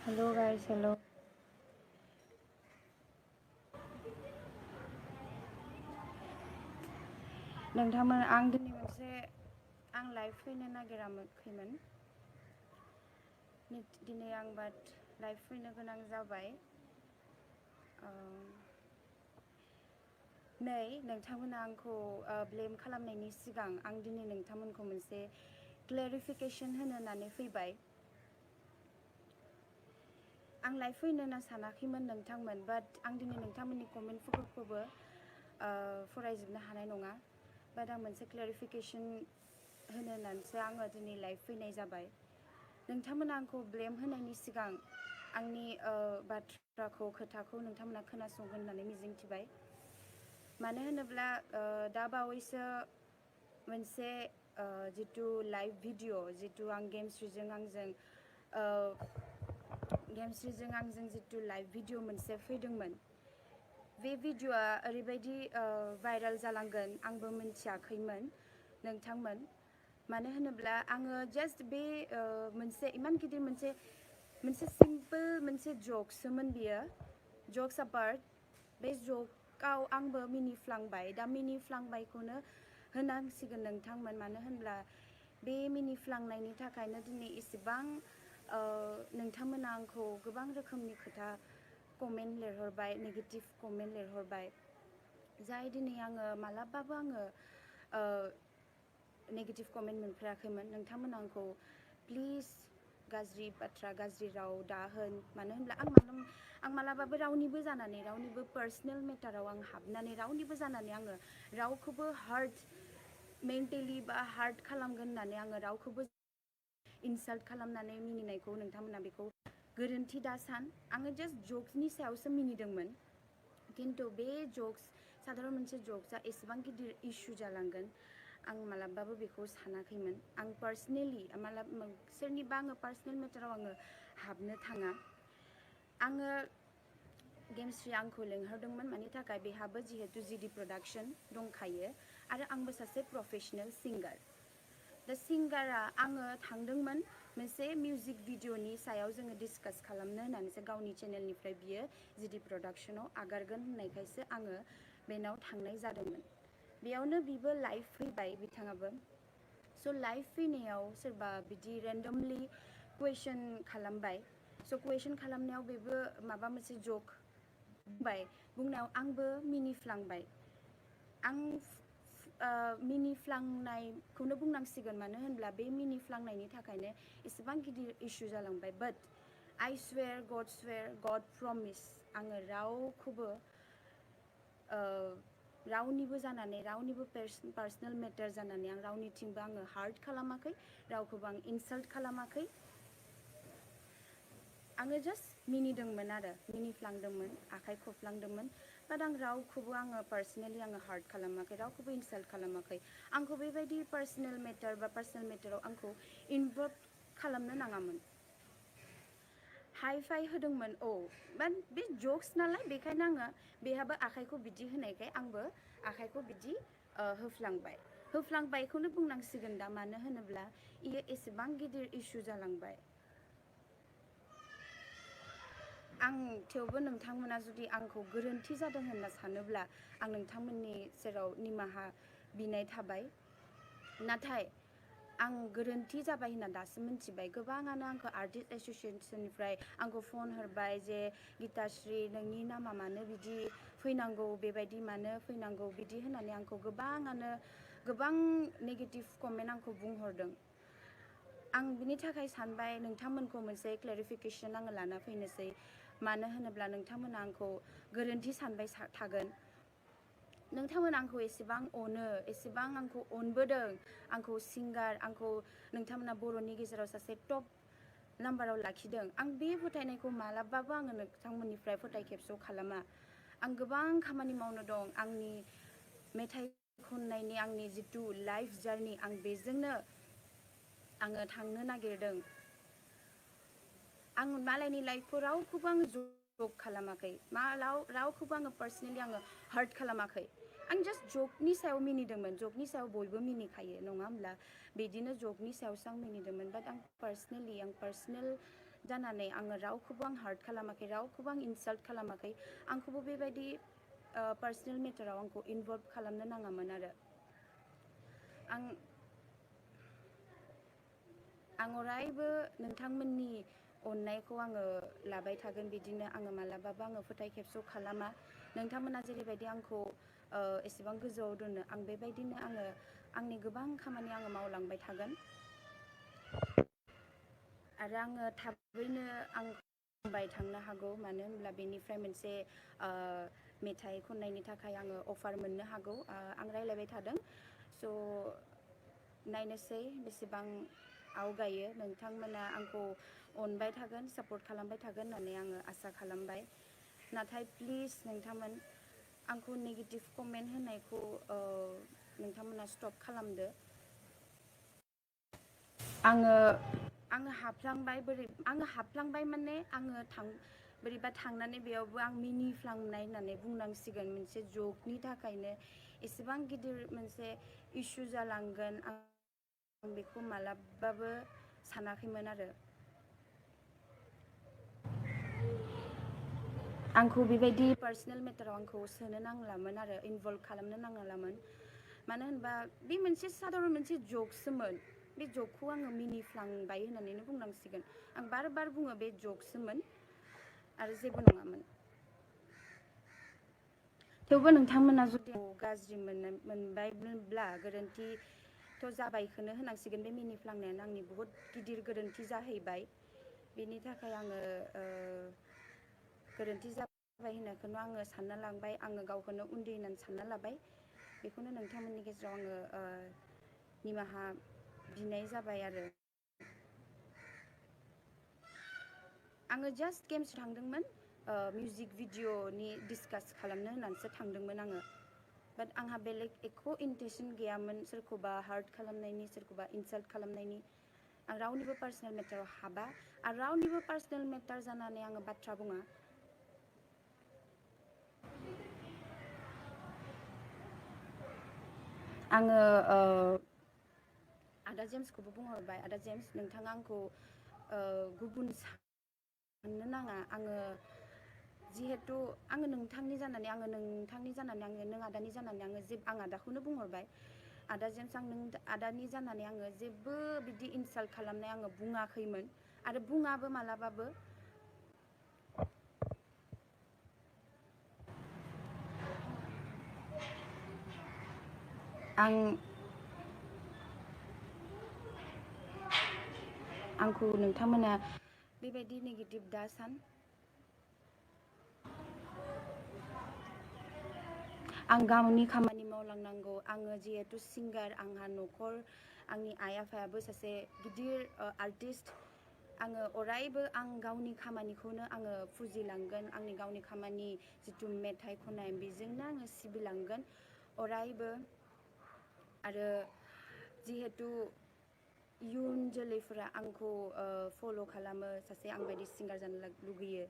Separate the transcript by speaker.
Speaker 1: Hello guys, hello. नोंथांमोन आं दिनै मोनसे आं लाइभ फैनो नागिराखैमोन दिनै आं बाट लाइभ फैनो गोनां जाबाय नै नोंथांमोना आंखौ ब्लेम खालामनायनि सिगां आं दिनै नोंथांमोनखौ मोनसे क्लेरिफिकेशन होनो होननानै फैबाय आं लाइभ फैनो होनना सानाखैमोन नोंथांमोन बाट आं दिनै नोंथांमोननि कमेन्टफोरखौबो फरायजोबनो हानाय नङा बाट आं मोनसे क्लेरिफिकेशन होनो होननानैसो आङो दिनै लाइभ फैनाय जाबाय नोंथांमोना आंखौ ब्लेम होनायनि सिगां आंनि बाथ्राखौ खोथाखौ नोंथांमोना खोनासंगोन होननानै मिजिंथिबाय मानो होनोब्ला दा बावैसो मोनसे जितु लाइभ भिडिअ जितु आं गेमस्रिजों आंजों जितु लाइभ भिडिअ मोनसे फैदोंमोन बे भिडिअआ ओरैबायदि भाइराल जालांगोन आंबो मिन्थियाखैमोन नोंथांमोन मानो होनोब्ला आङो जास्ट बे मोनसे इमान गिदिर मोनसे सिम्पोल मोनसे ज'क्सोमोन बियो ज'क्स अपार्ट बे ज'कआव आंबो मिनिफ्लांबाय दा मिनिफ्लांबायखौनो होनांसिगोन नोंथांमोन मानो होनब्ला बे मिनिफ्लांनायनि थाखायनो दिनै इसेबां नोंथांमोना आंखौ गोबां रोखोमनि खोथा कमेन्ट लिरहरबाय नेगेटिभ कमेन्ट लिरहरबाय जाय दिनै आङो मालाबाबो आङो नेगेटिभ कमेन्ट मोनफेराखैमोन नोंथांमोना आंखौ प्लिज गाज्रि बाथ्रा गाज्रि राव दा होन मानो होनब्ला आं मालाबाबो रावनिबो जानानै रावनिबो पार्सनेल मेटाराव आं हाबनानै रावनिबो जानानै आङो रावखौबो हार्ट मेन्टेलि बा हार्ट खालामगोन होननानै आङो रावखौबो इनसाल्ट खालामनानै मिनिनायखौ नोंथांमोना बेखौ गोरोन्थि दा सान आङो जास्ट ज'क्सनि सायावसो मिनिदोंमोन खिन्थु बे ज'क्स साधारन मोनसे ज'क्सआ एसेबां गिदिर इस्यु जालांगोन आं मालाबाबो बेखौ सानाखैमोन आं पार्सनेलि सोरनिबा आङो पार्सनेल मेटाराव आङो हाबनो थाङा आङो गेमस्रि आंखौ लिंहरदोंमोन मानि थाखाय बेहाबो जिहेतु जिडि प्रडाक्शन दंखायो आरो आंबो सासे प्रफेशनेल सिंगार दा सिंगारा आङो थांदोंमोन मोनसे मिउजिक भिडिअनि सायाव जोङो डिसकास खालामनो होननानैसो गावनि चेनेलनिफ्राय बियो जिडि प्रडाक्शनाव आगारगोन होननायखायसो आङो बेनाव थांनाय जादोंमोन बेयावनो बिबो लाइभ फैबाय बिथाङाबो स' लाइभ फैनायाव सोरबा बिदि रेन्डमलि कुवेसन खालामबाय स' कुवेसन खालामनायाव बेबो माबा मोनसे जक बुंबाय बुंनायाव आंबो मिनिफ्लांबाय आं मिनिफ्लांनायखौनो बुंनांसिगोन मानो होनब्ला बे मिनिफ्लांनायनि थाखायनो एसेबां गिदिर इस्यु जालांबाय बाट आइ स्वेर गड प्रमिस आङो रावखौबो रावनिबो जानानै रावनिबो पार्सनेल मेटार जानानै आं रावनिथिंबो आङो हार्ट खालामाखै रावखौबो आं इनसाल्ट खालामाखै आङो जास्ट मिनिदोंमोन आरो मिनिफ्लांदोंमोन आखाइ खबफ्लांदोंमोन बाट आं रावखौबो आङो पार्सनेलि आङो हार्ट खालामाखै रावखौबो इनसाल्ट खालामाखै आंखौ बेबायदि पार्सनेल मेटार बा पार्सनेल मेटाराव आंखौ इनभल्भ खालामनो नाङामोन हाइ फाइ होदोंमोन बाट बे जक्स नालाय बेखायनो आङो बेहाबो आखाइखौ बिदि होनायखाय आंबो आखाइखौ बिदि होफ्लांबायखौनो बुंनांसिगोन दा मानो होनोब्ला इयो एसेबां गिदिर इस्यु जालांबाय आं थेवबो नोंथांमोना जुदि आंखौ गोरोन्थि जादों होनना सानोब्ला आं नोंथांमोननि सेराव निमाहा बिनाय थाबाय नाथाय आं गोरोन्थि जाबाय होनना दासो मिन्थिबाय गोबाङानो आंखौ आर्टिस्ट एस'सिएशननिफ्राय आंखौ फन हरबाय जे गिताश्री नोंनि नामा मानो बिदि फैनांगौ बेबायदि मानो फैनांगौ बिदि होननानै आंखौ गोबाङानो गोबां नेगेटिभ कमेन्ट आंखौ बुंहरदों आं बिनि थाखाय सानबाय नोंथांमोनखौ मोनसे क्लेरिफिकेशन आङो लाना फैनोसै मानो होनोब्ला नोंथांमोना आंखौ गोरोन्थि सानबाय थागोन नोंथांमोना आंखौ एसेबां अनो एसेबां आंखौ अनबोदों आंखौ सिंगार आंखौ नोंथांमोना बर'नि गेजेराव सासे टप नाम्बाराव लाखिदों आं बे फोथायनायखौ मालाबाबो आङो नोंथांमोननिफ्राय फोथायखेबस' खालामा आं गोबां खामानि मावनो दं आंनि मेथाइ खननायनि आंनि जितु लाइफ जार्नि आं बेजोंनो आङो थांनो नागिरदों आं मालायनि लाइफखौ रावखौबो आङो जक खालामाखै रावखौबो आङो पार्सनेलि आङो हार्ट खालामाखै आं जास्ट जकनि सायाव मिनिदोंमोन जकनि सायाव बयबो मिनिखायो नङा होमब्ला बिदिनो जकनि सायावसो आं मिनिदोंमोन बाट आं पार्सनेल जानानै आङो रावखौबो आं हार्ट खालामाखै, रावखौबो आं इनसाल्ट खालामाखै, आंखौबो बेबायदि पार्सनेल मेटाराव आंखौ इनभल्भ खालामनो नाङामोन आरो आं अरायबो नोंथांमोननि अननायखौ आङो लाबाय थागोन, बिदिनो आङो मालाबाबो आङो फोथाय खेबस' खालामा। नोंथांमोना जेरैबायदि आंखौ एसेबां गोजौआव दोनो, आं बेबायदिनो आङो आंनि गोबां खामानि आङो मावलांबाय थागोन आरो आङो थाबैनो आं बुंबाय थांनो हागौ, मानो होनब्ला बेनिफ्राय मोनसे मेथाइ खननायनि थाखाय आङो अफार मोननो हागौ। आं रायलायबाय थादों, स' नायनोसै बेसेबां आवगायो। नोंथांमोना आंखौ अनबाय थागोन, सापर्ट खालामबाय थागोन होननानै आङो आसा खालामबाय। नाथाय प्लिज नोंथांमोन, आंखौ नेगेटिभ कमेन्ट होनायखौ नोंथांमोना स्टप खालामदो। आङो हाबफ्लांबाय माने आङो बोरैबा थांनानै बेयावबो आं मिनिफ्लांनाय होननानै बुंनांसिगोन। मोनसे जकनि थाखायनो एसेबां गिदिर मोनसे इस्यु जालांगोन आं बेखौ मालाबाबो सानाखैमोन आरो आंखौ बेबायदि पार्सनेल मेटाराव आंखौ सोनो नांलामोन आरो इनभल्भ खालामनो नांलामोन। मानो होनबा बे मोनसे साधारन मोनसे जकसोमोन। बे जकखौ आङो मिनिफ्लांबाय होननानैनो बुंनांसिगोन। आं बार बार बुङो बे जकसोमोन आरो जेबो नङामोन। थेवबो नोंथांमोना जुदि गाज्रि मोनबायब्ला गोरोन्थिथ' जाबायखौनो होनांसिगोन। बे मिनिफ्लांनायानो आंनि बुहुत गिदिर गोरोन्थि जाहैबाय। बेनि थाखाय आङो गोरोन्थि जाबाय होननायखौनो आङो सानना लांबाय। आङो गावखौनो उन्दै होननानै सानना लाबाय। बेखौनो नोंथांमोननि गेजेराव आङो निमाहा बिनाय जाबाय आरो आङो जास्ट गेम्स थांदोंमोन, मिउजिक भिडिअ'नि डिसकास खालामनो होननानैसो थांदोंमोन आङो। बाट आंहा बेलेग एख' इन्टेन्सन गैयामोन सोरखौबा हार्ट खालामनायनि, सोरखौबा इनसाल्ट खालामनायनि। आं रावनिबो पार्सनेल मेटाराव हाबा आरो रावनिबो पार्सनेल मेटार जानानै आङो बाथ्रा बुङा। आङो आदा जेम्सखौबो बुंहरबाय, आदा जेम्स नोंथाङा आंखौ गुबुन साननो नाङा। जिहेथु आङो नोंथांनि जानानै आङो नों आदानि जानानै आं आदाखौनो बुंहरबाय, आदा जेम्स आं नों आदानि जानानै आङो जेबो बिदि इनसाल्ट खालामनाय आङो बुङाखैमोन आरो बुङाबो मालाबाबो। आंखौ नोंथांमोना बेबायदि नेगेटिभ दा सान। आं गावनि खामानि मावलांनांगौ। आङो जिहेथु सिंगार, आंहा न'खर, आंनि आइ आफायाबो सासे गिदिर आर्टिस्ट। आङो अरायबो आं गावनि खामानिखौनो आङो फुजिलांगोन। आंनि गावनि खामानि जिथु मेथाइ खननाय, बेजोंनो आङो सिबिलांगोन अरायबो। आरो जिहेथु इयुन जोलैफोरा आंखौ फल' खालामो, सासे आंबायदि सिंगार जानो लुगैयो,